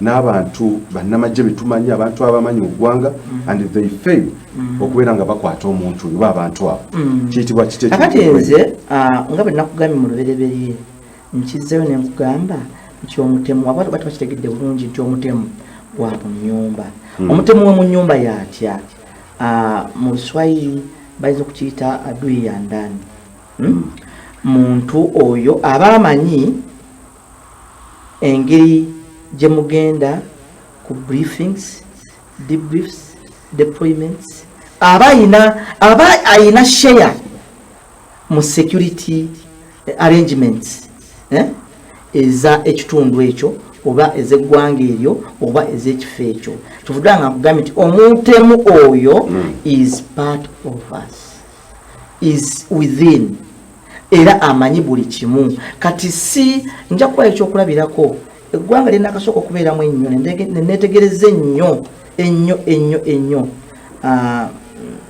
N'abantu bannamagye betumanyi, abantu abamanyi mu ggwanga, and they fail okubeera nga bakwata omuntu oyo oba abantu abo. Kiyitibwa kiti ekyo? Kakati nze nga bwe nakugambye mu lubereberye, nkizzeyo ne nkugamba nti omutemu, abantu bati bakitegedde bulungi nti omutemu wa mu nnyumba. Omutemu we mu nnyumba yatya? Mu Luswayiri bayinza okukiyita adui ya ndani. Muntu oyo aba amanyi engeri gye mugenda ku briefings, debriefs, deployments, aba ayina share mu security arrangements, eh? Eza ekitundu ekyo oba ez'eggwanga eryo oba ez'ekifo ekyo. Tuvudde nga nkugambye nti omutemu oyo is part of us, is within, era amanyi buli kimu. Kati si nja kuwa ekyokulabirako, eggwanga lyenakasooka okubeeramu ennyo, neneetegereza ennyo ennyo ennyo ennyo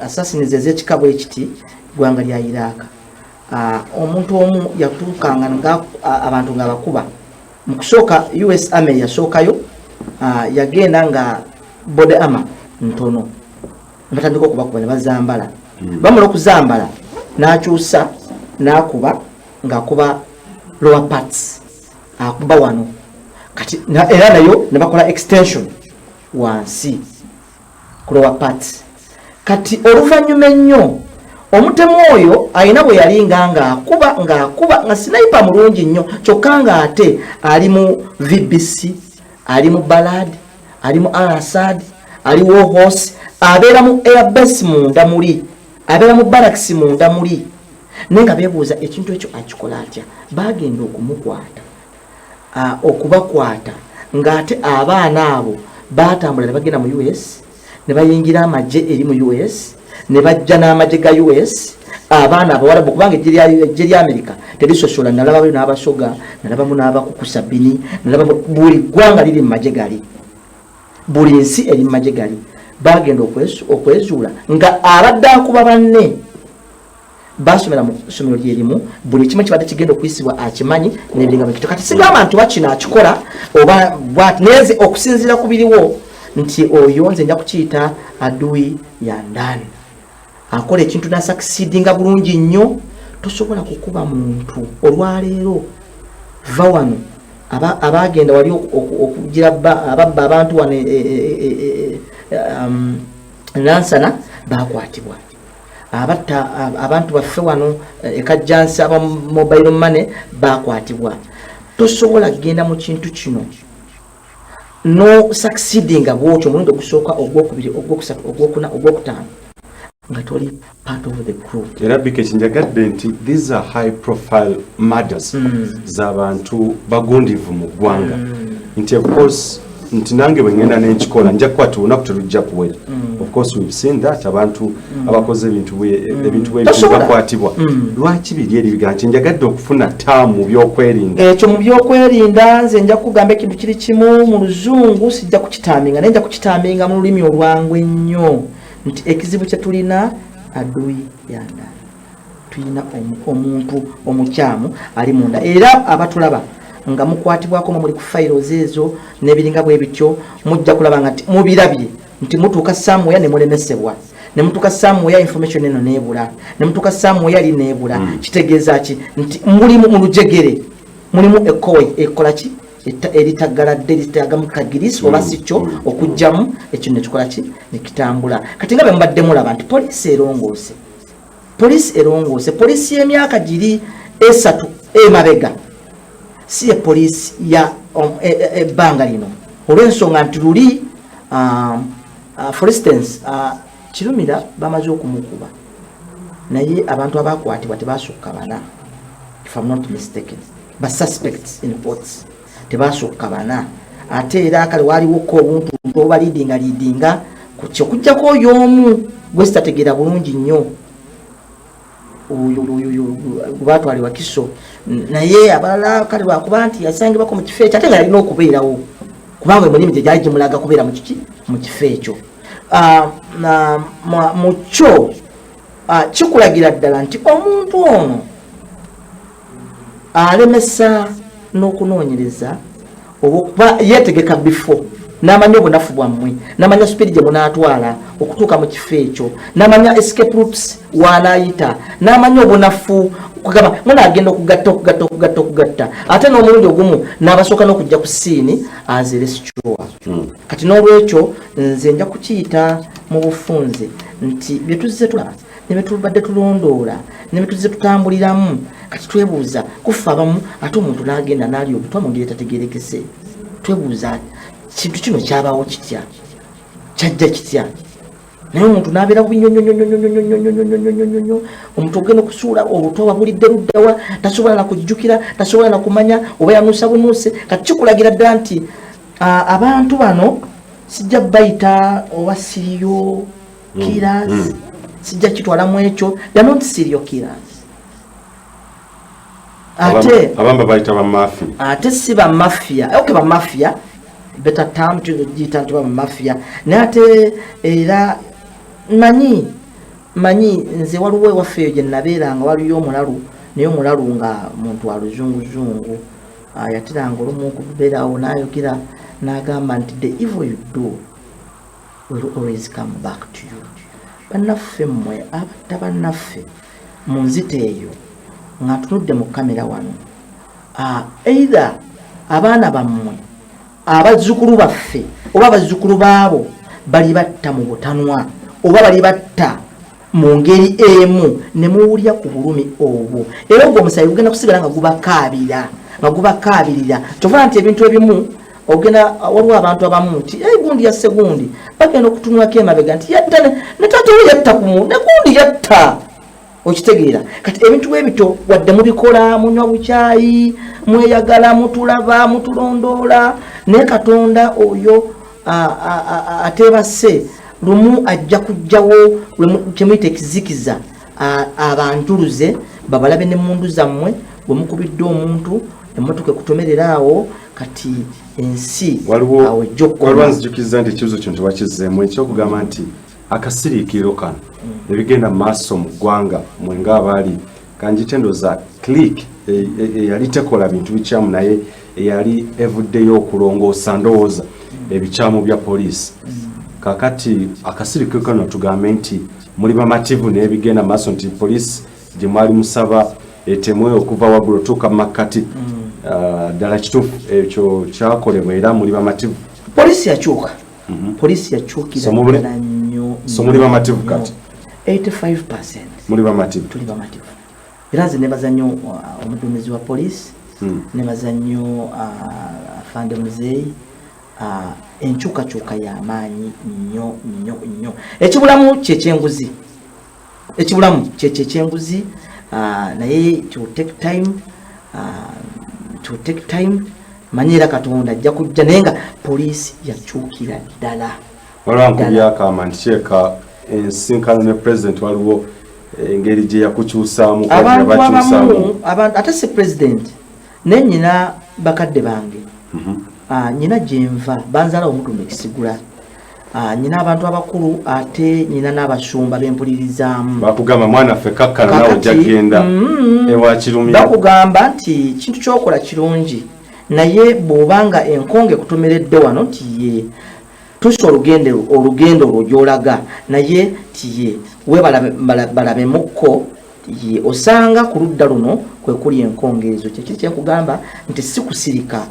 assassins ez'ekika bwe kiti, ggwanga lya Iraaka. Omuntu omu yatuukanga nga abantu nga bakuba. Mu kusooka US Army yasookayo, yagenda nga body armor ntono, nebatandika okubakuba ne bazambala. Bamala okuzambala, n'akyusa n'akuba ng'akuba lower parts, akuba wano. Kati era nayo ne bakola extension wansi ku lower parts. Kati oluvannyuma ennyo omutemu oyo alina bwe yalinga ng'akuba ng'akuba nga sniper mulungi nnyo, kyokka ng'ate ali mu VBC, ali mu Balad, ali mu Al-Asad, ali Warhorse, abeera mu airbase munda muli, abeera mu barracks munda muli, naye nga beebuuza ekintu ekyo akikola atya. Bagenda okumukwata, okubakwata ng'ate abaana abo batambula ne bagenda mu US, ne bayingira amagye eri mu US, ne bajja n'amagye ga US. Abaana abawalabu, kubanga eggye lya Amerika terisosola. Nalabayo n'Abasoga, nalabamu n'abakukusa bini, nalabamu buli ggwanga liri mu magye gali, buli nsi eri mu magye gali. Bagenda okwezuula nga abadde akuba banne basomera mu ssomero lyerimu, buli kimu kibadde kigenda okuyisibwa akimanyi nebiringa bwekityo. Kati sigamba nti oba kino akikola oba bwati, naye nze okusinziira ku biriwo nti oyo nze nja kukiyita adui ya ndani, akola ekintu nasucceedinga bulungi nnyo. Tosobola kukuba muntu olwaleero va wano abagenda wali okugira ababba abantu wano Nansana bakwatibwa, abatta abantu baffe wano ekajjansi aba mobile money bakwatibwa. Tosobola kugenda mu kintu kino no succeedinga bwotyo omulundi ogusooka, ogwokubiri, ogwokusatu, ogwokuna, ogwokutaano nga toli part of the group. Era Bike, njagadde nti these are high profile murders z'abantu bagundivu mu ggwanga, nti of course nti nange bwe ngenda nenkikola nja kukwata, olunaku terujja kuwera. Of course we've seen that abantu abakoze ebintu bwe Tosobola. bakwatibwa. Lwaki biri eri bigaa nti njagadde okufuna taamu mu byokwerinda? Ekyo mu byokwerinda nze nja kugamba ekintu kiri kimu mu Luzungu, sijja kukiterminga, naye nja kukiterminga mu lulimi olwangu ennyo nti ekizibu kye tulina adui ya ndani, tulina omuntu omukyamu ali munda. Era abatulaba nga mukwatibwako mwe muli ku files ezo n'ebiringa bwe bityo, mujja kulaba nga nti mubirabye nti mutuuka somewhere ne mulemesebwa, ne mutuuka somewhere information eno neebula, ne mutuuka somewhere ali neebula. Kitegeeza ki? Nti mulimu mu lujegere mulimu ekoyi ekola ki eritagaladde litagamu kagirisi oba si kyo okugjamu ekintu nekikola ki nekitambula. Kati nga bwe mubadde mulaba nti poliisi erongoose, poliisi erongoose, poliisi y'emyaka giri 3 emabega si ye poliisi ya ebbanga lino, olw'ensonga nti luli for instance, Kirumira bamaze okumukuba, naye abantu abakwatibwa tebasukka bana, if I'm not mistaken, ba suspects in courts tebasukka bana. Ate era kale waliwoko obuntu oba leadinga leadinga okugjako oyo omu gwe sitategeera bulungi nnyo, oyo gwebatwalibwa Kiso, naye abalala kale lwakuba nti yasangibwako mu kifo ekyo, ate nga yalina okubeerawo kubanga emirimu gye gyali gimulaga kubeera mu kiki, mu kifo ekyo. Mu kyo kikulagira ddala nti omuntu ono alemesa n'okunoonyereza. Oba yetegeka before, n'amanya obunafu bwammwe, n'amanya speed gye munaatwala okutuuka mu kifo ekyo, n'amanya escape routes wanaayita, n'amanya obunafu, kugamba munaagenda okugatta, okugatta, okugatta, okugatta, ate n'omulundi ogumu n'abasooka n'okujja ku scene as a rescuer. Kati n'olwekyo nze nja kukiyita mu bufunze nti bye tuzze tulaba ne bye tubadde tulondoola ne bye tuzze tutambuliramu, kati twebuuza kufa abamu, ate omuntu n'agenda n'alya obutwa mu ngeri etategerekese. Twebuuza kintu kino kyabaawo kitya, kyajja kitya, naye omuntu n'abeera bubi nnyo nnyo nnyo nnyo nnyo nnyo nnyo nnyo nnyo nnyo nnyo. Omuntu ogenda okusuula obutwa wabulidde luddawa, tasobola na kujjukira, tasobola na kumanya oba yanuusa bunuuse. Kati kikulagira ddala nti abantu bano sijja bayita oba serial killers, sijja kitwalamu ekyo. They are not serial killers. Ate Abamu bayita bamafia. Ate si bamafia. Okay, bamafia better term, giyita nti bamafia, naye ate era manyi nze waliwo ewaffe eyo gye nabeeranga waliyo omulalu, naye omulalu nga muntu wa luzunguzungu. Yateranga olumu okubeerawo n'ayogera n'agamba nti the evil you do will always come back to you. Bannaffe mmwe abatta bannaffe mu nzita eyo, nga ntunudde mu kamera wano, either abaana bammwe, abazzukulu baffe oba abazzukulu baabo bali batta mu butanwa oba bali batta mu ngeri emu ne muwulya ku bulumi obwo, era ogwo omusaayi gugenda kusigala nga gubakaabira, nga gubakaabirira. Kyova nti ebintu ebimu ogenda, waliwo abantu abamu nti, "Ei, gundi yasse gundi," bagenda okutunulako emabega nti yatta ne taata we, yatta kumu ne gundi yatta. Okitegeera? Kati ebintu bwe bityo wadde mubikola, munywa bukyayi, mweyagala, mutulaba, mutulondoola, naye Katonda oyo ateebase lumu ajja kujjawo kyemuyita ekizikiza, abanjuluze babalabe n'emmundu zammwe bwe mukubidde omuntu, emmotoka ekutomerera awo. Kati ensi Waliwo awo ejja waliwo okukoma. Nzijukiza nti ekibuzo kino tewakizzeemu, ekyokugamba nti akasiriikiriro kano ebigenda mu maaso mu ggwanga, mwe ng'abaali kanjite ndowooza clique eyali tekola bintu bikyamu, naye eyali evuddeyo okulongoosa ndowooza ebikyamu bya poliisi, kakati akasiriikiriro kano tugambe nti muli bamativu n'ebigenda mu maaso, nti poliisi gye mwali musaba etemwe okuva waggulu otuuka mu makkati, ddala kituufu ekyo kyakolebwa era muli bamativu? Poliisi yakyuka, poliisi yakyukira So ddala nnyo. So muli bamativu nnyo. kati? 85%. Muli bamativu? Tuli bamativu, era nze nebaza nnyo omuduumizi wa poliisi, nebaza nnyo afande Muzeeyi. Enkyukakyuka y'amaanyi nnyo nnyo nnyo. Ekibulamu kyekyenguzi, ekibulamu kyekyenguzi, naye it will take time, it will take time. Manyi era Katonda ajja kujja, naye nga poliisi yakyukira ddala. Waliwo nkubyakama nti kyeka ensinkano ne president, waliwo engeri gye yakukyusaamu. Abantu yabakyusaamu. Abamu abantu, ate si president, naye nyina bakadde bange. Nyina gyenva banzaala omutumba ekisigula. Nyina abantu abakulu, ate nyina n'abasumba bempulirizaamu. Bakugamba mwana ffe kakkana nawe ojja Kakati, kgenda ewakirumira. Bakugamba nti kintu kyokola kirungi, naye bw'obanga enkonge ekutomeredde wano nti ye tusa olugendo olwo gy'olaga, naye ti ye webalabemukko ye osanga ku ludda luno kwe kuli enkonge ezo. Kyekiri kyenkugamba nti si kusirika,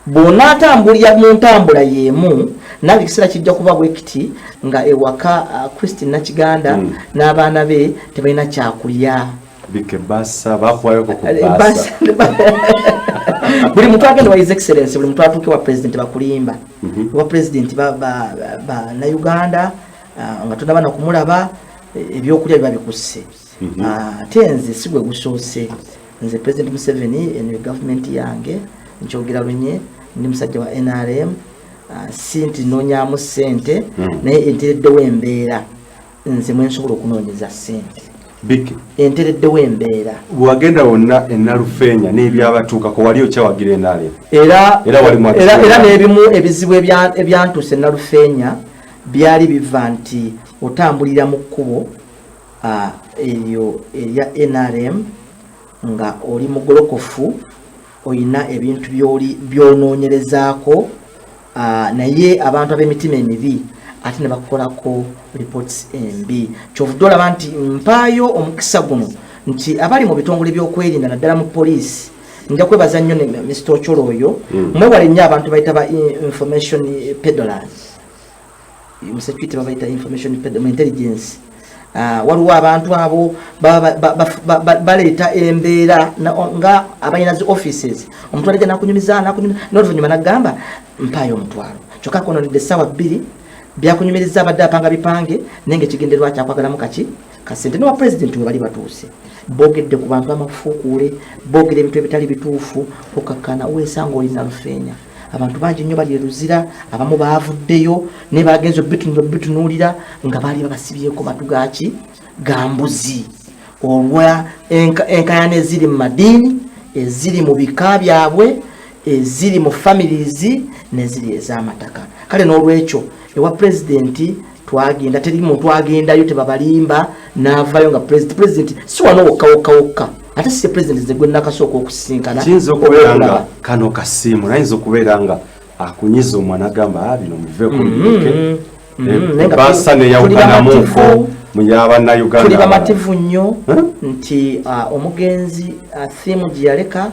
bw'onaatambulira mu ntambula y'emu nange ekiseera kijja kuba bwe kiti nga ewaka Christine Nakiganda n'abaana be tebalina kyakulya. Bike basa bakuwayoko ku Basa. Basa. Buli muntu agenda wa His Excellence, buli muntu atuuke wa president bakulimba. Wa president ba na Uganda, nga tonaba nakumulaba, ebyokulya biba bikusse. Ate nze si gwe gusoose. Nze President Museveni, eno gavumenti yange, nkyogera lunye, ndi musajja wa NRM. Si nti noonyamu ssente, naye entereddewo embeera nze mwensobola okunoonyeza ssente. Biki? Entereddewo embeera. Bwewagenda wonna enalufeenya n'ebyabatuukako, wali okyawagira NRM? Era Era wali mu era n'ebimu ebizibu ebyantuuse Nalufeenya byali biva nti otambulira mu kkubo eryo erya NRM nga oli mugolokofu. Oyina ebintu byoli byonoonyerezaako, naye abantu ab'emitima emibi ate ne bakukolako reports embi. Kyovudde olaba nti mpaayo omukisa guno nti abali mu bitongole by'okwerinda, naddala mu poliisi, nja kwebaza nnyo ne Mr Ocholo oyo. Mwewale nnyo abantu bayita ba information peddlers. Mu security babayita information peddler, mu intelligence. Waliwo abantu abo baleeta embeera nga abalina zi offices. Omuntu alija nakunyumiza, nakunyumiza, n'oluvannyuma nagamba, "Mpaayo omutwalo." Kyokka akononedde essaawa 2 byakunyumiriza, abadde apanga bipange, naye nga ekigendererwa kyakwagalamu kaki? Kasente. Newa president we bali batuuse, boogedde ku bantu amafuukuule, boogera ebintu ebitali bituufu. Okakkana weesanga oli Nalufeenya, abantu bangi nnyo bali eruzira, abamu baavuddeyo naye bagenza obitunuulira nga baali babasibyeko matu gaki? Gambuzi, olwa enkayana eziri mu madiini, eziri mu bika byabwe, eziri mu families, neziri ez'amataka. Kale n'olwekyo ewa pulezidenti twagenda, teri muntu agendayo, tebabalimba, n'avayo nga president si wano wokka wokka wokka. Ate si president nze gwe nakasooka okusisinkana. Kiyinza okubeera nga kano kasiimu, nayinza okubeera nga akunyiza omwana, agamba, "Ah, bino muveeko mbireke." Naye nga Basa tuli neyawukanamuko bamativu. mu yabannayuganda. Tuli bamativu nnyo Huh? nti omugenzi, theme gye yaleka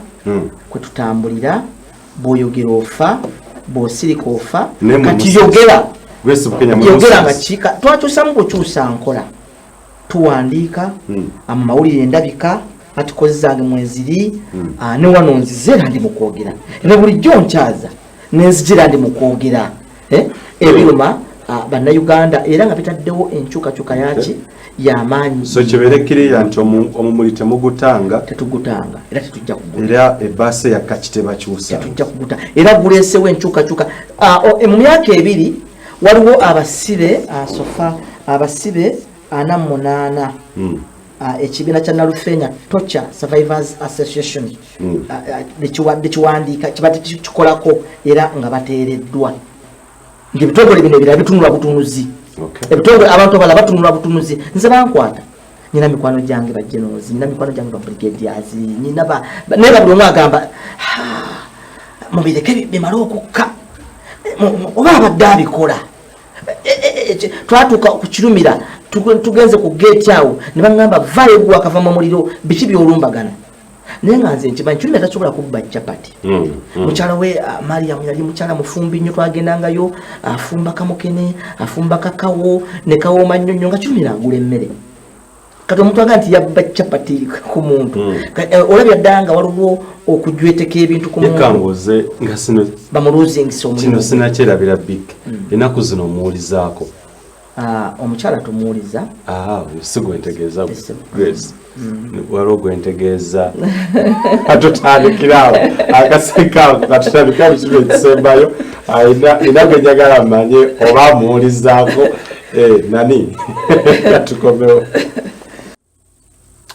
kwe tutambulira. Bw'oyogera ofa, bw'osirika ofa. Ne mu Kati Musisi. yogera. Grace Bukenya mu Yogera nga Musisi. kika twakyusamu bukyusa nkola, tuwandiika amawulire, endabika articles zange mweziri. Ne wano nzize era ndi mukwogera, era bulijjo nkyaza nenzijira ndi mukwogera. Eh, ebiruma bannayuganda era nga bitaddewo enkyukakyuka yaki yamaanyi. So kibeere kiriya nti omumuli temugutanga. Tetugutanga era tetujja kuguta. Era ebbaasa eyakka kitebakyusa. Tetujja kuguta, era guleesewo enkyukakyuka. Mu myaka 2 waliwo abasibe, so far abasibe 48. Ekibiina kya Nalufeenya Torture Survivors Association bekiwandiika kibadde kikolako era nga bateereddwa ngaebitongole bino ebirala bitunula butunuzi. Ebitongole, abantu abalala batunula butunuzi. Nze bankwata, nina mikwano gyange ba generals, nina mikwano gyange ba brigadiers, nina naye ba buli omu agamba, "Ah, mubireke bimale okukka." Oba abadde abikola. Twatuuka ku Kirumira, tugenze ku geeti awo ne baŋŋamba, "Vaayo, gwe akava mu muliro, biki byolumbagana?" Naye nga nze nkimanyi Kirumira tasobola kubba capati. Mukyala we Mariam yali mukyala mufumbi nnyo, twagendangayo afumba kamukene, afumba kakawo ne kawooma nnyo nnyo, nga Kirumira agula emmere. Kati omuntu aga nti yabba capati ku muntu. Olabya ddala nga waliwo okujweteka ebintu ku muntu. Yekanguze nga sino Bamuluzingisa kino omulimu. Sinakyerabira big ennaku zino omuwulizaako. Omukyala tumuwuliza. Ah, si gwentegeeza. Ese. Grace, waliwo gwentegeeza. Katutandikirawo akasekaako, katutandikira mu kino ekisembayo. Ina gwe njagala mmanye oba amuwulizaako. Eh, nani? Katukomewo.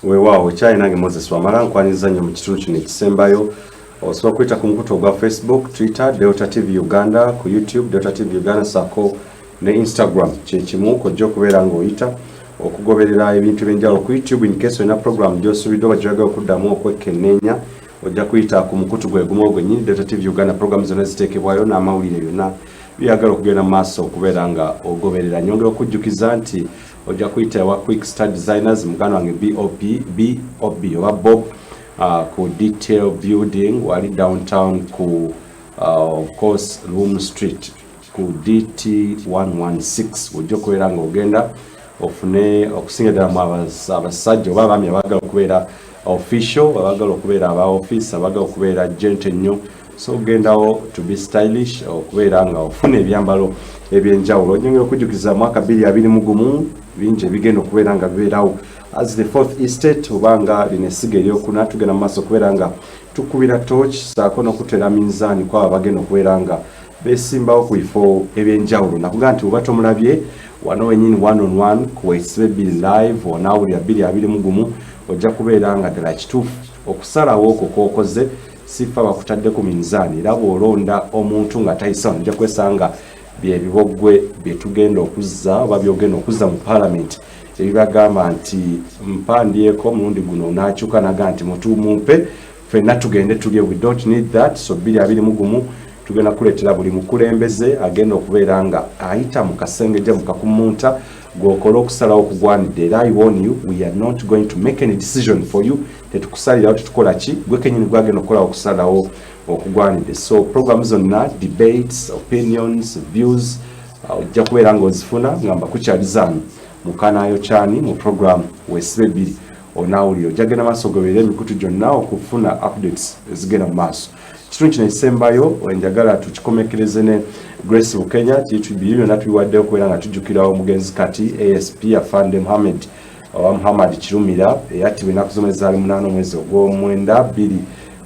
Weewaawo, kyali nange Moses Wamala, nkwaniriza nnyo mu kitundu kino ekisembayo. Osobola kuyita ku mukutu ogwa Facebook, Twitter, Delta TV Uganda, ku YouTube Delta TV Uganda, sako ne Instagram kyekimu. Kojja okubeera ng'oyita okugoberera ebintu ebyenjawulo ku YouTube. In case olina program gy'osuubidde oba gy'oyagala okuddamu okwekenneenya, ojja kuyita ku mukutu gwe gumu ogwo nnyini, Delta TV Uganda. Program zonna ziteekebwayo n'amawulire byonna byagala okugenda mu maaso okubeera nga ogoberera. Nyongera okujjukiza nti ojja kuyita ewa Quick Star Designers, muganda wange Bob, Bob oba Bob, ku Detail Building wali downtown ku of course Room Street ku DT 116. Ojja okubeera nga ogenda ofune okusinga ddala mu abasajja oba abaami abaagala okubeera official, abaagala okubeera aba office, abaagala okubeera gentle nnyo. So ogendawo to be stylish, okubeera nga ofuna ebyambalo ebyenjawulo. Nyongera okujjukiza mwaka 2021 bingi ebigenda okubeera nga bibeerawo as the fourth estate, oba nga lino essiga eryokuna. Tugenda mu maaso okubeera nga tukubira torch saako n'okutera minzaani kwabo abagenda okubeera nga besimbawo ku bifo ebyenjawulo. Nakugaa nti oba tomulabye wano wenyini one on one ku Wesibe bbiri live onaawulira 2021, ojja kubeera nga ddala kituufu okusalawo okwo kwokoze sifa bakutadde ku minzaani. Era bw'olonda omuntu nga tayisa wano, ojja kwesanga byebiboggwe byetugenda okuzza oba byogenda okuzza mu paalamenti ebibagamba nti mpandyeko omulundi guno, n'akyuka naga nti mutumumpe. Ffenna tugende tulye. We don't need that. So 2021 tugenda kuleetera buli mukulembeze agenda okubeera nga ayita mu kasengejja mu kakumunta gwokola okusalawo okugwanidde. Era I warn you, we are not going to make any decision for you. Tetukusalirawo, tetukola ki, gwe kenyini gwagenda okukolawo okusalawo okugwanidde. So program zonna, debates, opinions, views, ojja kubeera ng'ozifuna nga mbakukyalizaano mukanayo kyani mu program Weesibe Bbiri onaawulire. Ojja genda maaso goberera emikutu gyonna okufuna updates ezigenda mu maaso. Kitundu kino ekisembayo njagala tukikomekereze ne Grace Bukenya. Biri byonna tubiwaddeyo okubeera nga tujjukira omugenzi kati ASP Afande Muhammed owa Muhammad Kirumira, eyattibwa ennaku z'omwezi zaali 8 omwezi ogw'omwenda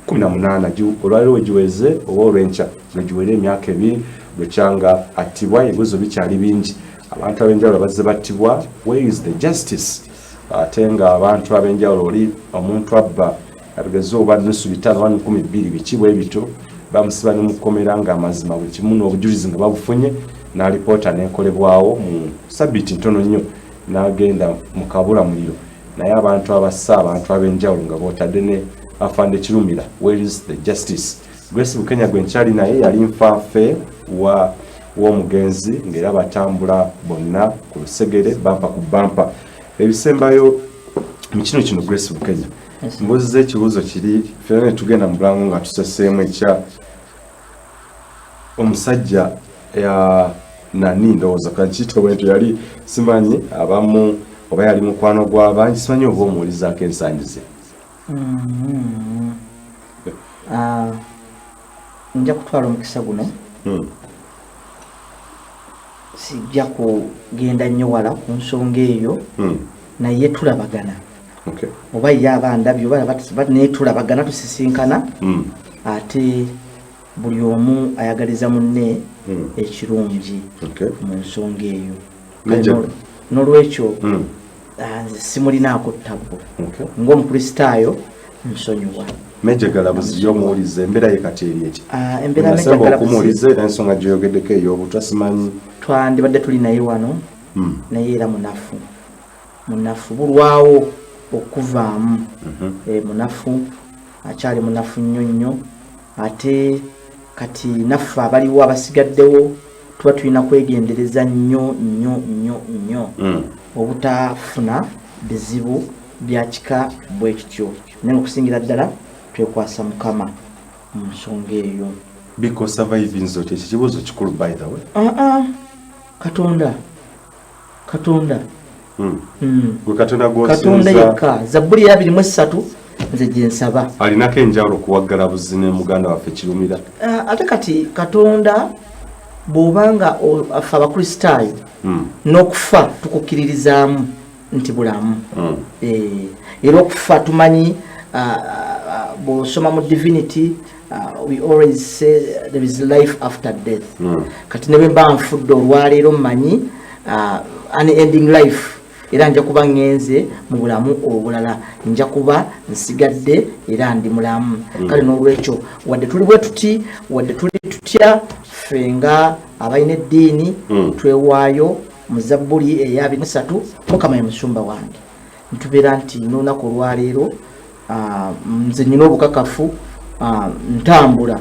2018. Olwaleero wegiweze oba olw'enkya lwegiwere emyaka 2 lwekyanga attibwa. Ebibuzo bikyali bingi. Abantu ab'enjawulo bazze battibwa. Where is the justice? Ate nga abantu ab'enjawulo, oli omuntu abba atugeze oba nusu 500 oba 2,000, biki bwe bityo, bamusiba ne mukomera nga amazima buli kimu n'obujulizi nga babufunye, n'alipoota n'ekolebwawo mu sabbiiti ntono nnyo n'agenda mu kabula muliro. Naye abantu abassa abantu ab'enjawulo nga bwotadde ne Afande Kirumira, where is the justice? Grace Bukenya gwe nkyali naye yali nfaafe wa w'omugenzi, ng'era batambula bonna ku lusegere, bampa ku bampa. Ebisembayo mu kino kino, Grace Bukenya, mbuuziza ekibuuzo kiri fena ne tugenda mu bulango nga tuseseemu ekya omusajja ya nani, ndowooza kankiyite bwentyo, yali simanyi abamu oba yali mukwano gw'abangi, simanyi oba omuwulizaako ensangi ze. Nja kutwala omukisa guno, sijja kugenda nnyo wala ku nsonga eyo, naye tulabagana. Oba ye aba ndabye oba naye tulabagana, tusisinkana, ate buli omu ayagaliza munne ekirungi mu nsonga eyo. N'olwekyo nze simulinaako ttabu. Ng'omukristaayo nsonyiwa. Major Galabuzi y'omuwuliza, embeera ye kati eri eki? Embeera Nasemba Major Galabuzi, okumuwuliza era ensonga gyoyogeddeko ey'obutwa simanyi. Twandibadde tuli naye wano, naye era munafu, munafu, bulwawo okuvaamu. Munafu, akyali munafu nnyo nnyo. Ate kati naffe abaliwo abasigaddewo tuba tulina kwegendereza nnyo nnyo nnyo nnyo obutafuna bizibu bya kika bwe kityo, naye okusingira ddala twekwasa Mukama mu nsonga eyo. Biko surviving otya? Ekyo kibuuzo kikulu, by the way. Aa, Katonda, Katonda. Gwe Katonda Katonda gwosinza. yekka. Zabbuli ya 23 nze gyensaba. Alinako enjawulo ku Waggalabuzi ne muganda waffe Kirumira? Ate kati Katonda bw'obanga ffe Abakristaayo n'okufa tukukkiririzaamu nti bulamu. Era okufa tumanyi, bw'osoma mu divinity, we always say there is life after death. Kati ne bwe mba nfudde olwaleero, mmanyi unending life, era nja kuba ŋŋenze mu bulamu obulala, nja kuba nsigadde era ndi mulamu. Kale n'olwekyo wadde tuli bwe tuti, wadde tuli tutya, ffe nga abalina eddiini twewaayo mu Zabbuli eya 23, "Mukama ye musumba wange." Ntubeera nti n'olunaku olwaleero, nze nyina obukakafu, ntambula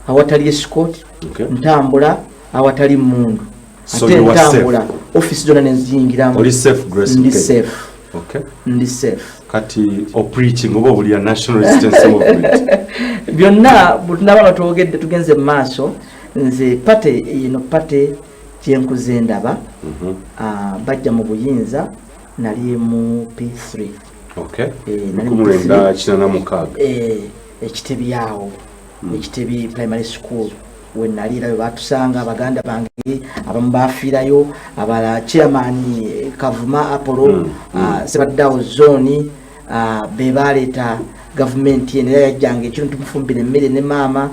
awatali escort, ntambula awatali mundu. So ate you are safe. Ntambula office zonna nenziyingiramu. Oli safe, Grace Ndi Bukenya? safe. Ndi safe. Kati opreaching oba obulira National Resistance Movement? Byonna bwetunaba nga twogedde tugenze mu maaso, nze party eno party gyenkuze ndaba. Bajja mu buyinza nali mu P3. Nali mu 1986. Ekitebi awo, Ekitebi Primary School we nali, era we batusanga baganda bange abamu bafiirayo, abala chairman Kavuma Apollo, sebaddeawo zone, be baleeta gavumenti eno, era yajjanga ekiro tumufumbira emmere ne maama,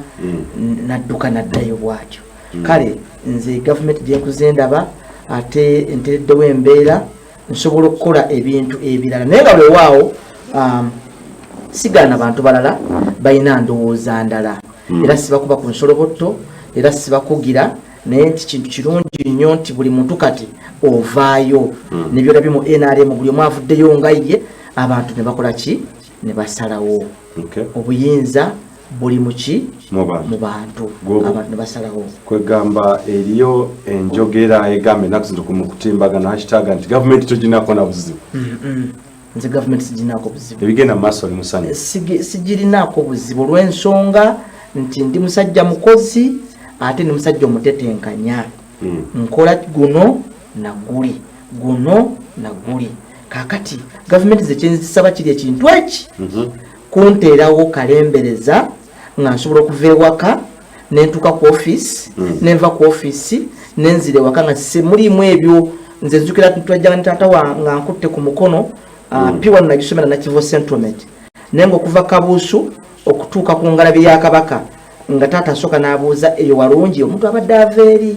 nadduka naddayo bwatyo. Kale nze gavumenti gyenkuze ndaba, ate ntereddewo embeera nsobola okukola ebintu ebirala, naye nga weewaawo sigaana bantu balala balina ndowooza ndala, era sibakuba ku nsolobotto, era sibakugira, naye nti kintu kirungi nnyo nti buli muntu kati ovaayo nebyolabye mu NRM, buli omu avuddeyo nga ye, abantu ne bakola ki. Ne basalawo. Obuyinza buli muki? Mu bantu. Abantu ne basalawo. Kwegamba eriyo enjogera egamba ennaku zino mu kutimbagano, hashtag nti gavumenti toginako na buzibu. Nze gavumenti siginaako buzibu. Ebigenda mu maaso oli musanyufu? Sigirinaako buzibu olw'ensonga nti ndi musajja mukozi, ate ndi musajja omutetenkanya. Nkola guno naguli, guno naguli. Kakati gavumenti ze kyenzisaba kiri ekintu eki kunteerawo kalembereza nga nsobola okuva ewaka nentuuka ku ofiisi, nenva ku ofiisi nenzira ewaka nga simulimu ebyo. Nze nzukira twajjanga ne taata nga nkutte ku mukono. P1 nagisomera Nakivo Centromet, naye nga okuva Kabuusu okutuuka ku ngalabi ya Kabaka nga taata asooka n'abuuza, "Eyo walungi?" Omuntu abadde ava eri,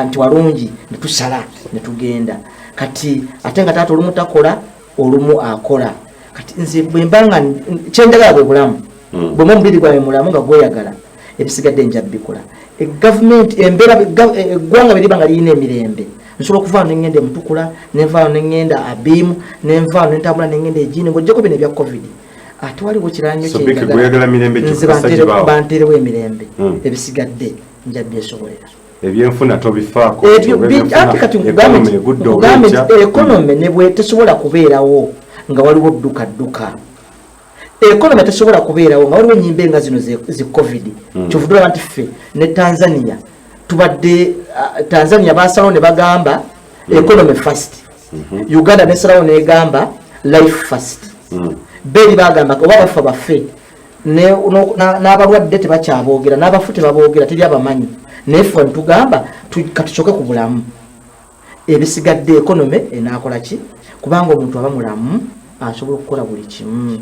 nti walungi, netusala netugenda. Kati ate nga taata olumu takola, olumu akola. Kati nze bwe mba nga kyenjagala bwe bulamu, bwema omubiri gwange mulamu nga gweyagala, ebisigadde nja bikola. Gavumenti embeera eggwanga bwe liba nga lirina emirembe, nsobola okuvaano nengenda emutukula, nenvaano nengenda Abiimu, nenvaano nentambula nengenda egini, ngaojjako bino ebya COVID. Ate waliwo kirala nnyo So, Biki, kyenjagala. gweyagala mirembe Nze kyokka sagibaawo. Banteerewo emirembe, ebisigadde nja byesobolera. Ebyenfuna tobifaako? Ebyo ate kati nkugambe Economy egudde nkugambe nti obwetya. Economy ne bwe tesobola kubeerawo nga waliwo dduka dduka. Economy tesobola kubeerawo nga waliwo enyimba nga zino zi COVID. Kyovudde olaba nti ffe ne Tanzania tubadde, Tanzania basalawo ne bagamba economy first. Uganda nesalawo negamba life first. Beri bagamba oba bafa bafe. N'abalwadde tebakyaboogera, n'abafu tebaboogera, teri abamanyi. Naye ffe ntugamba katusoke ku bulamu, ebisigadde economy enakola ki? Kubanga omuntu aba mulamu asobola okukola buli kimu.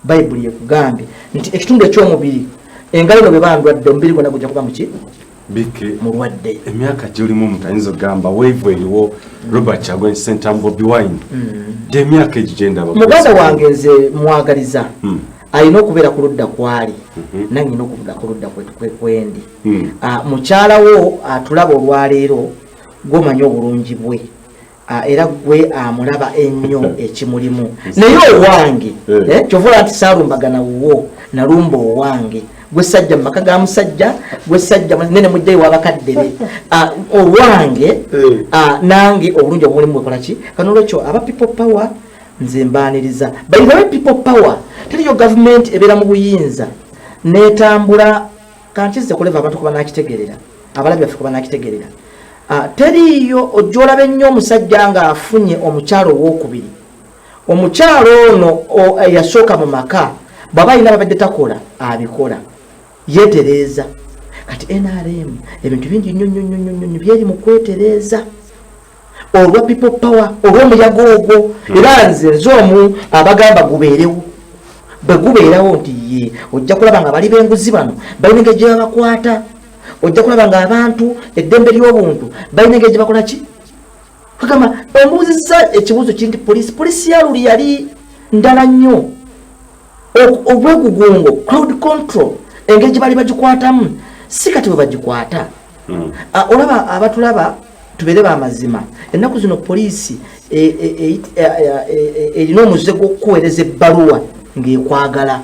Bayibuli ekugambye nti ekitundu ekyomubiri, engalo eno bwe bandwadde, omubiri gwonna gujja kuba muki? Biki? Mulwadde. Emyaka gyolimu, omuntu ayinza okugamba wave eriwo Robert Kyagulanyi Ssentamu, Bobi Wine, gyemyaka egyo gyendaba. Muganda wange, nze mwagaliza alina okubeera ku ludda kwali, nange nina okubeera ku ludda kwendi. Mukyala wo atulaba olwaleero, gwomanyi obulungi bwe, era gwe amulaba ennyo ekimulimu. Naye owange, kyova olaba nti saalumbagana wuwo, nalumba owange. Gwe sajja mu maka ga musajja, gwe sajja nene mujjayo wabakadde be. Owange, nange obulungi obulimu bwekola ki? Kanolwekyo aba People Power nze mbaaniriza. By the way, People Power teriyo gavumenti ebeera mu buyinza netambula. Kankize kuleva abantu kuba nakitegerera, abalabi baffe kuba nakitegerera. Teriiyo ojja olaba ennyo omusajja ng'afunye omukyalo owokubiri. Omukyalo ono eyasooka mu maka bw'aba alina babadde takola, abikola yeetereeza. Kati NRM ebintu bingi nnyo nnyo nnyo nnyo nnyo byeri mu kwetereeza olwa People Power, olw'omuyaga ogwo. Era nze omu abagamba gubeerewo. Bwe gubeerawo nti ye ojja kulaba nga bali b'enguzi bano balina engeri gye babakwata, ojja kulaba nga abantu eddembe ly'obuntu balina engeri gye bakola ki. Kagamba ombuuzizza ekibuuzo kiri nti poliisi ya luli yali ndala nnyo. Obwegugungo, crowd control, engeri gye bali bagikwatamu si kati bwe bagikwata. Olaba abatulaba, tubeere bamazima, ennaku zino poliisi erina omuze gw'okukuweereza ebbaluwa ng'ekwagala,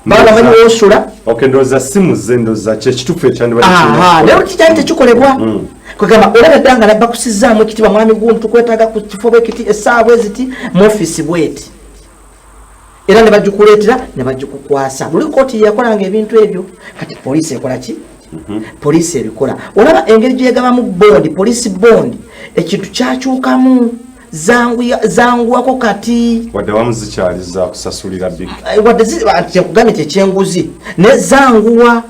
baba bamanyi woosula. Okay, ndowooza si muze, ndowooza kyekituufu ekyandibadde Aha, kirina. Naye kikyali tekikolebwa. Kwegamba olaba dda nga bakusizaamu ekitiibwa, mwami gundi tukwetaaga ku kifo bwekiti, essaawa bweziti, mu ofiisi bweti, era ne bagikuleetera ne bagikukwasa. Luli kooti yeyakolanga ebintu ebyo, kati poliisi ekola ki? Poliisi ebikola. Olaba engeri gyegabamu bond, poliisi bond, ekintu kyakyukamu, zanguwako kati. Wadde wamu zikyali za kusasulira big. Wadde kyekugambye nti ekyenguzi naye zanguwa.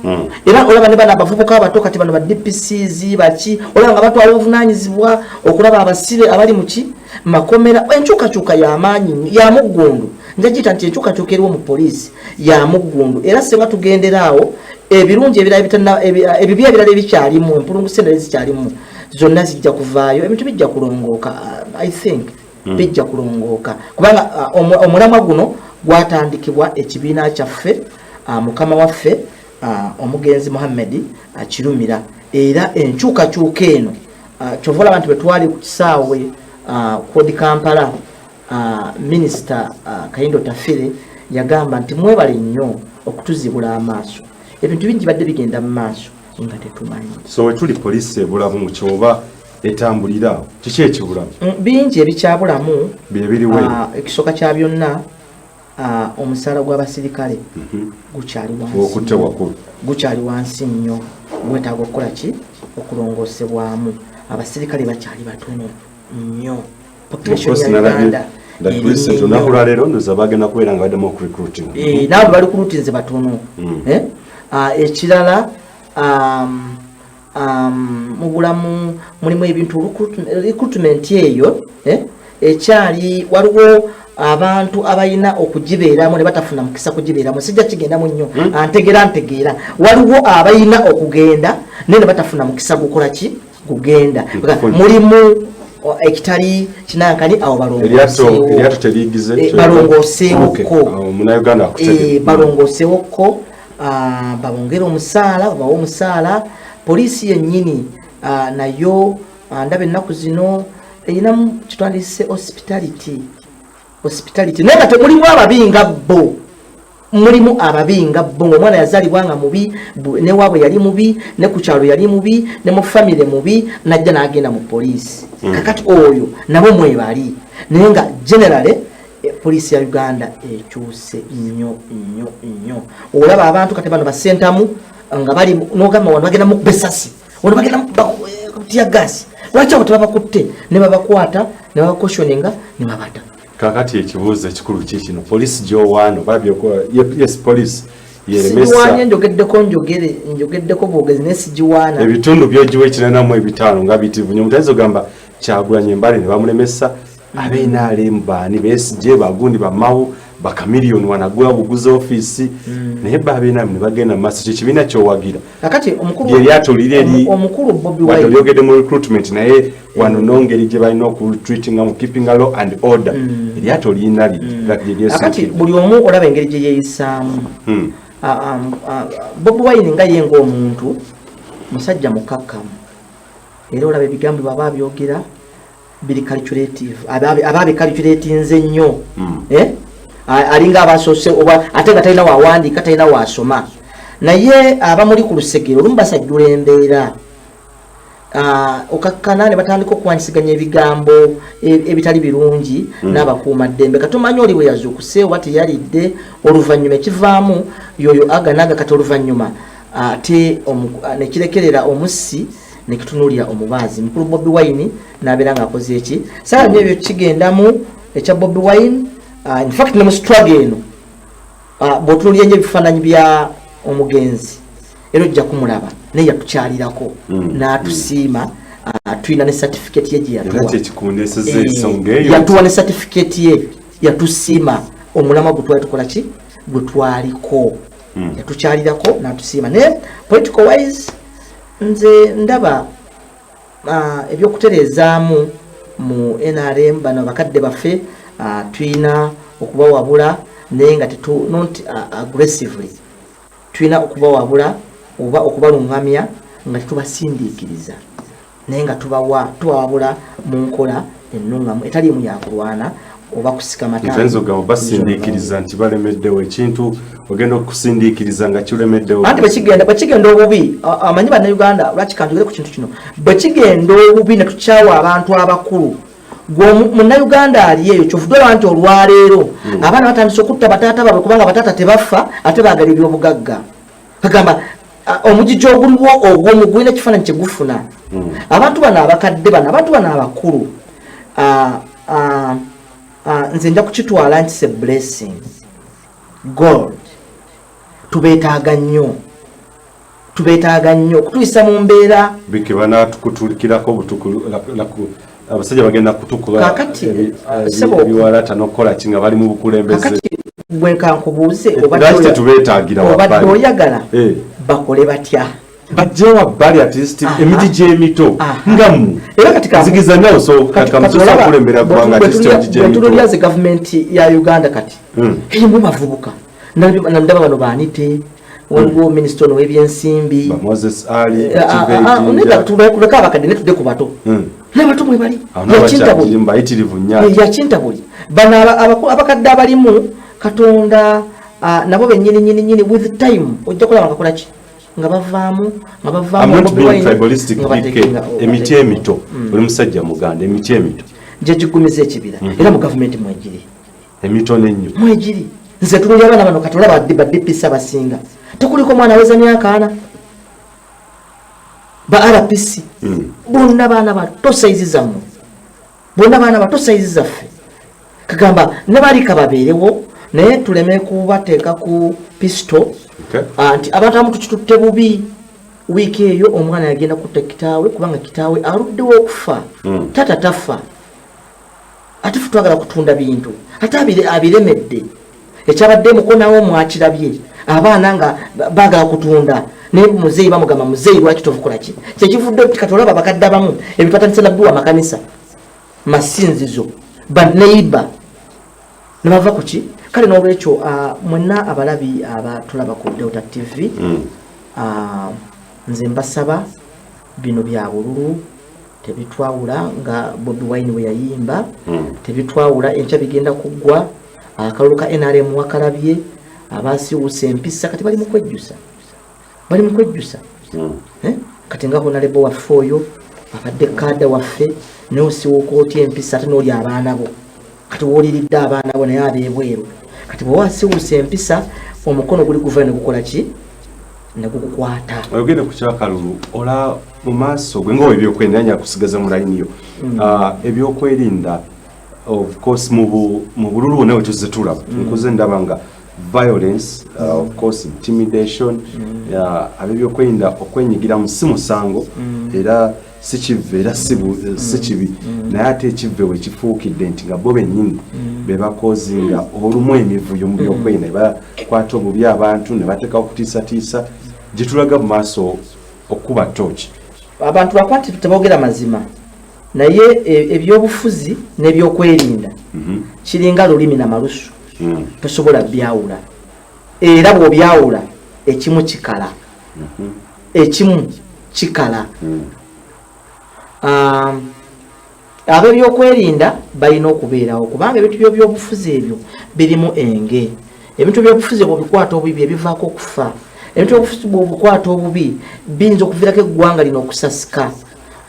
Era olaba ne bano abavubuka abato kati bano ba DPCs baki, olaba nga batwala obuvunanyizibwa okulaba abasibe abali muki makomera. Enkyukakyuka yamaanyi nnyo, ya muggundu. Nja giyita nti enkyukakyuka eriwo mu poliisi ya muggundu. Era singa tugendera awo, ebirungi ebirala ebibi ebirala ebikyalimu, empulunguse endala ezikyalimu zonna zijja kuvaayo, ebintu bijja kulongooka. I think bijja kulongooka kubanga omulamwa guno gwatandikibwa ekibiina kyaffe, mukama waffe, omugenzi Muhammed Kirumira. Era enkyukakyuka eno, kyova olaba nti bwe twali ku kisaawe kodi Kampala, minisita Kahinda Otafiire Yagamba nti mwebale nnyo okutuzibula amaaso, ebintu bingi badde bigenda mu maaso nga tetumanyi. So wetuli, poliisi ebulamu kyoba etambulira awo, kiki ekibulamu? Bingi ebikyabulamu. Byebiriwe? Ekisooka kya byonna, omusaala gw'abasirikale gukyali wansi. Okutte wakulu. Gukyali wansi nnyo, gwetaaga okukola ki? Okulongoosebwamu. Abasirikale bakyali batono nnyo. Population ya Uganda eri Olunaku nnyo. lwaleero ndoza bagenda kubeera nga baddamu okurecruiting. Naabo bali kulutinze batono. Eh? Ekirala, mu bulamu mulimu ebintu, recruitment eyo, ekyali, waliwo abantu abalina okugibeeramu ne batafuna mukisa kugibeeramu. Sijja kigendamu nnyo. Antegeera ntegeera, waliwo abalina okugenda naye ne batafuna mukisa gukola ki? Gugenda. Mulimu ekitali kinankani awo. Eryato Balongooseewo. Eryato teriigize. Balongooseewokko. Munauganda akutegere. Balongoosewokko, babongere omusaala, babawe omusaala. Poliisi yennyini, nayo, ndaba ennaku zino erinamu kitwandise hospitality, hospitality, naye nga temulimu ababi nga bo, mulimu ababi nga bo, ngaomwana yazaalibwa nga mubi, newaabwe yali mubi, ne ku kyalo yali mubi, ne mu famire mubi, najja n'agenda mu poliisi. Kakati oyo nabo mwebali, naye nga generally, poliisi ya Uganda ekyuse nnyo nnyo nnyo. Olaba abantu kati bano basentamu nga bali, nogamba wano bagenda mukuba esasi, wano bagenda mukuba tear gas, lwaki abo tebabakutte ne babakwata ne babacautioninga ne babata? Kakati ekibuuzo ekikulu kikino, poliisi gyowaano yes, poliisi yeremesa. Sigiwanye, njogeddeko, njogere, njogeddeko bwogezi, naye sigiwaana. Ebitundu byogiwa 85 nga bitivu nyo, mutayinza ogamba Kyagulanye Mbale ne bamulemesa, ab'NRM baani, Besigye, bagundi, bamawu, bakamiliyoni wanagula buguza ofiisi, naye ba ab'NRM ne bagenda mu maaso. Kyekibiina kyowagira. Kakati omukulu Lyeryato liri eri omukulu Bobi wadde Wine olyogedde mu recruitment, naye wano nongeri gye balina okutreatinga mu keeping law and order, eryato lirina Kakati buli omu olaba engeri gye yeeyisaamu. Bobi Wine nga ye ng'omuntu musajja mukakkamu, era olaba ebigambo bwaba abyogera biri calculative, aba abicalculatinze nnyo. Eh? Alinga abasoose oba ate nga talina wawandiika, talina wasoma, naye abamuli ku lusegere olumu basajjula embeera. Okakkana ne batandika okuwanyisiganya ebigambo ebitali birungi n'abakuumaddembe. Katumanyi oli bwe yazuukuse oba teyalidde. Oluvannyuma ekivaamu yoyo aganaga. Kati oluvannyuma ate nekirekerera omussi nekitunuulira omubaazi. Mukulu Bobi Wine n'abeera ng'akoze eki saala nyo ebyo kigendamu ekya Bobi Wine. In fact ne mu struggle eno, bw'otunuulira nnyo ebifaananyi bya omugenzi, era ojja kumulaba naye yatukyalirako n'atusiima. Tulina ne certificate ye gye Era yatuwa. Kyekikundeseza ensonga eyo. Yatuwa ne certificate ye, yatusiima omulamwa gwe twali tukola ki, gwe twaliko. Yatukyalirako n'atusiima. Naye political wise nze ndaba ebyokutereezaamu mu NRM, bano abakadde baffe, tulina okubawabula, naye nga tetu not aggressively. Tulina okubawabula oba okubaluŋŋamya nga tetubasindiikiriza, naye nga tubawabula mu nkola ennuŋŋamu etaliimu yakulwana oba kusika mata. Ntayinza okugamba basindiikiriza nti balemeddewo ekintu, ogenda okusindiikiriza nga kilemeddewo. Anti bwekigenda obubi, amanyi bannayuganda lwaki kanjogere ku kintu kino, bwe kigenda obubi ne tukyawa abantu abakulu, gwe munnayuganda ali eyo, kyovudde olaba nti olwaleero abaana batandise okutta bataata baabwe, kubanga bataata tebafa ate baagala ebyobugagga. Kagamba omugigi oguliwo ogwomu gulina ekifaananyi kyegufuna. Abantu bano abakadde bano, abantu bano abakulu, nze nja kukitwala nti se blessing God. Tubeetaaga nnyo, tubeetaaga nnyo okutuyisa mu mbeera. Bike banatukutulikirako obutuku abasajja bagenda kutukuba Kaakati, ebiwalata n'okukola ki nga bali mu bukulembeze. Kakati gwe nkankubuuze, Lwaki tetubeetaagira obadde wabbali? oyagala bakole batya? Bajje wabbali at least emiti gy'emito nga mmwe. Era kati Nzigiza nawe so kati kamusosa olaba okulembera ggwanga at least emiti bwe gy'emito. tululya ze gavumenti ya Uganda kati erimu bavubuka. Ndaba bano baanite, waliwo minisita ono w'ebyensimbi. Ba Moses Ali, Ah, ah, Kiva nedda, Ejinja. Tuleke abakadde ne tudde ku bato. N'abato mwe bali. Awo n'abakyakiri mbayitirivu nnyo ate. Yakintabuli. Bano abakadde abalimu Katonda nabo bennyini nyini nyini, with time ojja kulaba nga bakola ki, nga bavaamu, nga bavaamu. I'm not Bobi being Wine, tribalistic, nga BK. Emiti emito, oli musajja muganda, emiti emito Gye gigumiza ekibira. Era mu gavumenti mwegiri. Emitono ennyo. Mwegiri. Nze tunulya abaana bano kati, olaba ba DPC abasinga tekuliko omwana aweza myaka 40. Ba RPC bonna baana bato, size zammwe, bonna baana bato, size zaffe. Kagamba ne balika babeerewo, naye tuleme kubateeka ku pedestal. Nti abantu abamu tukitutte bubi. Wiiki eyo omwana yagenda kutta kitaawe kubanga kitaawe aluddewo okufa. Taata tafa, ate fe twagala kutunda bintu, ate abiremedde. Ekyabadde mukonawo mwakirabye, abaana nga baagala kutunda, naye muzeeyi bamugamba, "Muzeeyi, lwaki tovukola ki?" Kyekivudde kati olaba abakadde abamu ebintu batandise nabbiwa amakanisa, masinzizo, baneiba nebava ku ki. Kale n'olwekyo mwenna abalabi abatulaba ku Delta TV, nze mbasaba, bino bya bululu, tebitwawula, nga Bobi Wine bwe yayimba. Tebitwawula, enkya bigenda kuggwa. Akalulu ka NRM wakalabye, abasiiwusa empisa kati bali mu kwejjusa, bali mu kwejjusa. Eh? Kati nga honorable waffe oyo abadde kaada waffe, naye osiwuka otya empisa ate n'oli abaana bo? Kati wooliridde abaana bo naye ab'ebweru. Kati bwe wasiwusa empisa, omukono guli guvayo ne gukola ki? Ne gukukwata. Oyogere ku kyakalulu, ola mu maaso gwe nga ebyokwerinda nya kusigaza mu layini yo. Ebyokwerinda of course mu bululu bwonna bwe tuzze tulaba, nkuze ndaba nga violence, of course intimidation, ab'ebyokwerinda okwenyigiramu si musango, era si kive, era si kibi, naye ate ekive we kifuukidde nti nga bo bennyini be bakozinga olumu emivuyo mu byokwerinda, ne bakwata obubi abantu, ne bateekawo okutiisatiisa. Gye tulaga mu maaso okuba tooki? Abantu lwakuba nti tebogera mazima, naye ebyobufuzi n'ebyokwerinda kiringa lulimi na malusu. Tosobola byawula, era bw'obyawula ekimu kikala, ekimu kikala. Ab'ebyokwerinda balina okubeerawo kubanga ebintu by'ebyobufuzi ebyo birimu enge. Ebintu byobufuzi bwobikwata obubi ebivaako okufa. Ebintu byobufuzi bwobukwata obubi biyinza okuviirako eggwanga lino okusasika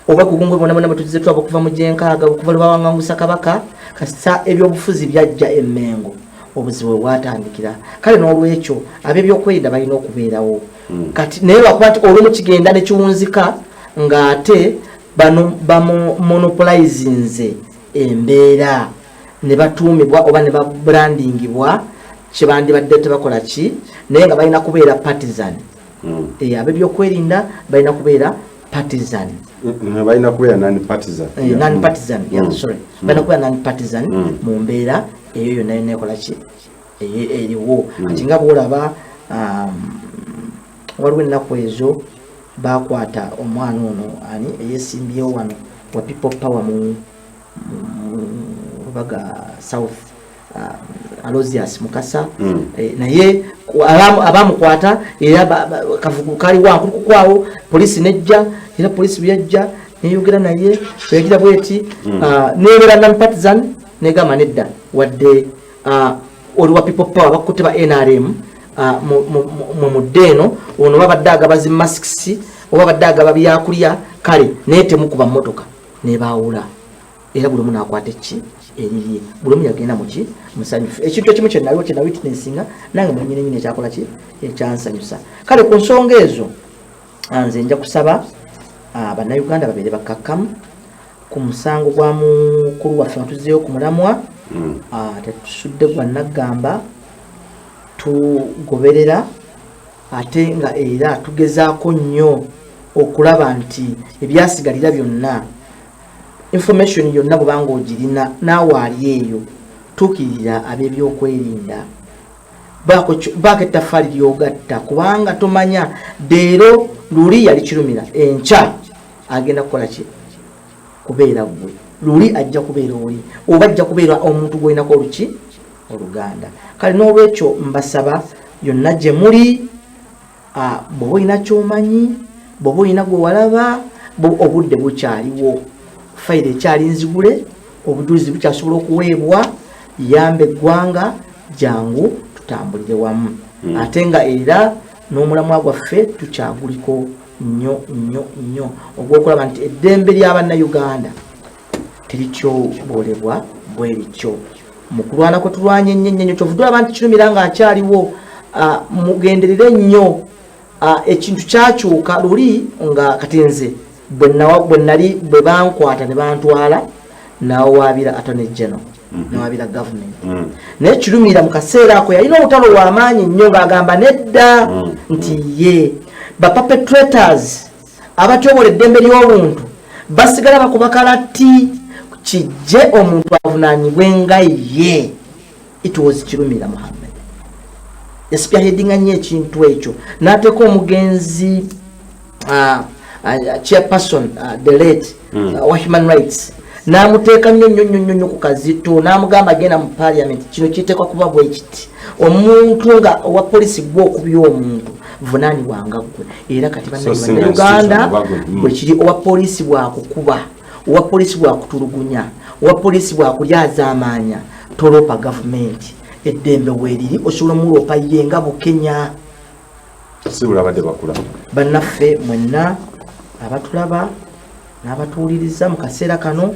oba kugungu bonna bonna bwetuzize twaba okuva mu gyenkaaga, okuva lwe bawangangusa Kabaka. Kasita ebyobufuzi byajja emmengo, obuzibu bwe bwatandikira. Kale n'olwekyo ab'ebyokwerinda balina okubeerawo. Kati naye lwakuba nti olumu kigenda nekiwunzika ng'ate bano bamonopolizinze embeera ne batuumibwa oba ne babrandingibwa kyebandibadde tebakola ki, naye nga balina kubeera partisan. Ab'ebyokwerinda balina kubeera partisan. Balina kubeera non partisan. Non partisan, yeah, sorry, balina kubeera non partisan mu mbeera eyo yonna yonna ekola ki, eriwo. Kati nga bwolaba, waliwo ennaku ezo bakwata omwana ono ani eyesimbyewo wano wa People Power mu Lubaga South, Alozius Mukasa. Naye abamukwata era kavuku kali wankulukukwawo, polisi nejja, era polisi bweyajja neyogera naye, bweyagira bweti, nebeera non partisan, negamba nedda, wadde oli wa People Power, bakutte ba NRM, mu mudde eno ono babadde agaba zi masks oba badde agaba byakulya, kale naye temukuba mmotoka. Nebawula, era buli omu nakwata eki erirye, buli omu yagenda muki musanyufu. Ekintu ekimu kyenaliwo kyena witnessinga nange mwenyini nyini ekyakola ki ekyansanyusa. Kale ku nsonga ezo, nze nja kusaba Bannayuganda babeere bakkakkamu ku musango gwa mukulu waffe nga tuzzeeyo ku mulamwa. Tetusudde gwa naggamba, tugoberera ate nga era tugezaako nnyo okulaba nti ebyasigalira byonna, information yonna bwebanga ogirina naawe ali eyo, tuukirira ab'ebyokwerinda, baako ettaffaali lyogatta, kubanga tomanya leero luli yali kirumira, enkya agenda kukola ki? Kubeera gwe luli ajja kubeera oli oba ajja kubeera omuntu gwolinako oluki oluganda. Kale n'olwekyo mbasaba yonna gye muli, bw'oba olina kyomanyi, bw'oba olina gwe walaba, obudde bukyaliwo, fayiro ekyali nzigule, obujulizi bukyasobola okuweebwa, yamba eggwanga. Jangu tutambulire wamu. Ate nga era n'omulamwa gwaffe tukyaguliko nnyo nnyo nnyo, ogw'okulaba nti eddembe ly'Abannayuganda terityoboolebwa bwe lityo mu kulwana kwe tulwanye ennyo ennyo. Kyovudde olaba nti Kirumira ng'akyaliwo, mugenderere nnyo. Ekintu kyakyuka luli nga kati nze bwe nali bwe bankwata ne bantwala, nawawaabira Attorney General, nawabira government. Naye Kirumira mu kaseera ako yalina olutalo lw'amaanyi nnyo ng'agamba nedda, nti ye ba perpetrators abatyobola eddembe ly'obuntu basigala bakuba kalati, kijje omuntu avunaanyibwe nga ye. It was Kirumira Muhammed yaspearheadinga nnyo ekintu ekyo, n'ateeka omugenzi chairperson, the late wa human rights, n'amuteeka nnyo nnyo nnyo nnyo nnyo ku kazito, n'amugamba genda mu parliament, kino kiteekwa kuba bwe kiti, omuntu nga owa polisi gwe okubya omuntu vunaanibwanga ggwe. Era kati So, singa bannayuganda institution oba gwe. Bwe kiri, owa polisi bwakukuba, owa polisi bwakutulugunya, owa polisi bwakulyazaamaanya, toloopa gavumenti. Eddembe weeriri, osobola omuloopa ye nga Bukenya. Si bulabadde bakula. Bannaffe mwenna abatulaba n'abatuwuliriza mu kaseera kano,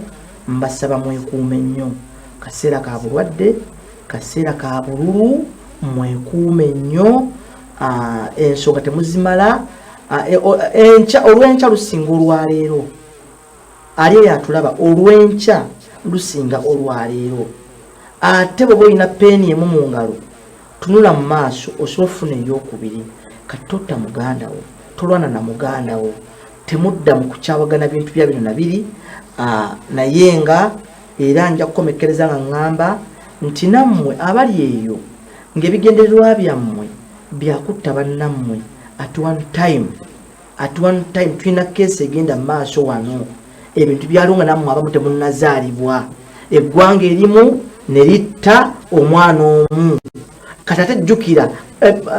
mbasaba mwekuume nnyo. Kaseera ka bulwadde, kaseera ka bululu, mwekuume nnyo. Ensonga temuzimala. Enkya, olwenkya lusinga olwaleero. Ali eyo atulaba, olwenkya lusinga olwaleero. Ate bweba olina peeni emu mu ngalo, tunula mu maaso osobola okufuna eyokubiri. Kati totta muganda wo, tolwana na muganda wo, temudda mu kukyawagana bintu bya bino nabiri. Naye nga era nja kukomekkereza nga ŋŋamba nti nammwe abali eyo ng'ebigendererwa byammwe byakutta bannammwe, at one time, at one time tulina case egenda mu maaso wano. Ebintu byaliwo nga nammwe abamu temunnazaalibwa, eggwanga erimu ne litta omwana omu. Kati ate jjukira,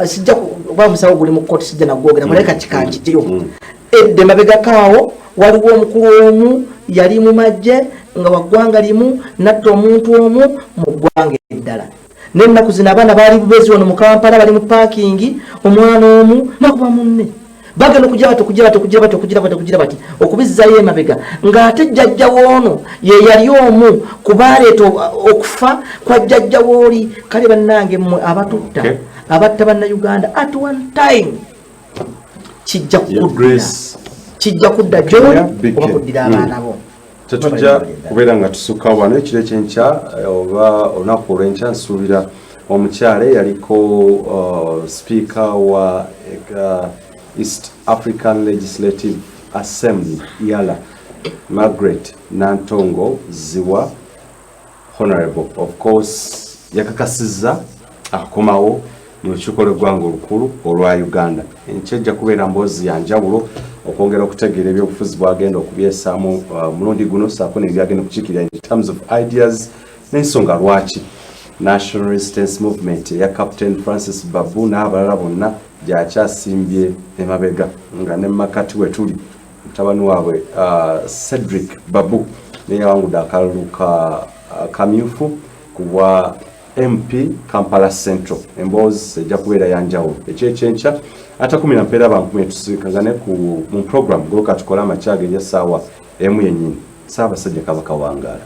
sijja kuba musawo guli mu kooti, sijja nagwogera naye kati kankijeyo. Edda emabegakaawo waliwo omukulu omu yali mu magye nga waggwanga limu, natta omuntu omu mu ggwanga eddala. N'ennaku zino abaana baali bubezi wano mu Kampala, bali mu parking, omwana omu nakuba munne, bagenda okugira bati, okugira bati, okugira bati, okugira bati, okugira bati, okubizzayo emabega, ng'ate jjajja woono ye yali omu kubaleeta okufa kwa jjajja wooli. Kale bannange mmwe abatutta, abatta bannayuganda, at one time kijja Ye kuddira, Grace kijja kudda gyoli BK. oba kuddira abaana bo. Tetujja kubeera nga tusukka wano. Ekiro ekyenkya, oba olunaku olwenkya, nsuubira omukyala eyaliko speaker wa East African Legislative Assembly, EALA, Margaret Nantongo Ziwa, honorable, of course yakakasizza akomawo mu lukiiko lw'eggwanga olukulu olwa Uganda. Enkya ejja kubeera mboozi ya njawulo okwongera okutegeera ebyobufuzi bwagenda okubyesaamu mulundi guno, saako nebyagenda okukiikirira in terms of ideas n'ensonga lwaki National Resistance Movement eya Captain Francis Babu n'abalala bonna gyakyasimbye emabega, nga ne makati we tuli mutabani waabwe Cedric Babu neyawangudde akalulu ka kamyufu ku bwa MP Kampala Central. Emboozi ejja kubeera yanjawulo ekyekyenkya ata kumi na mpeera bankumi. Tusikagane ku mu program goloka tukole amakya ag'eryessaawa 1 yennyini. Ssaabasajja Kabaka wangaala.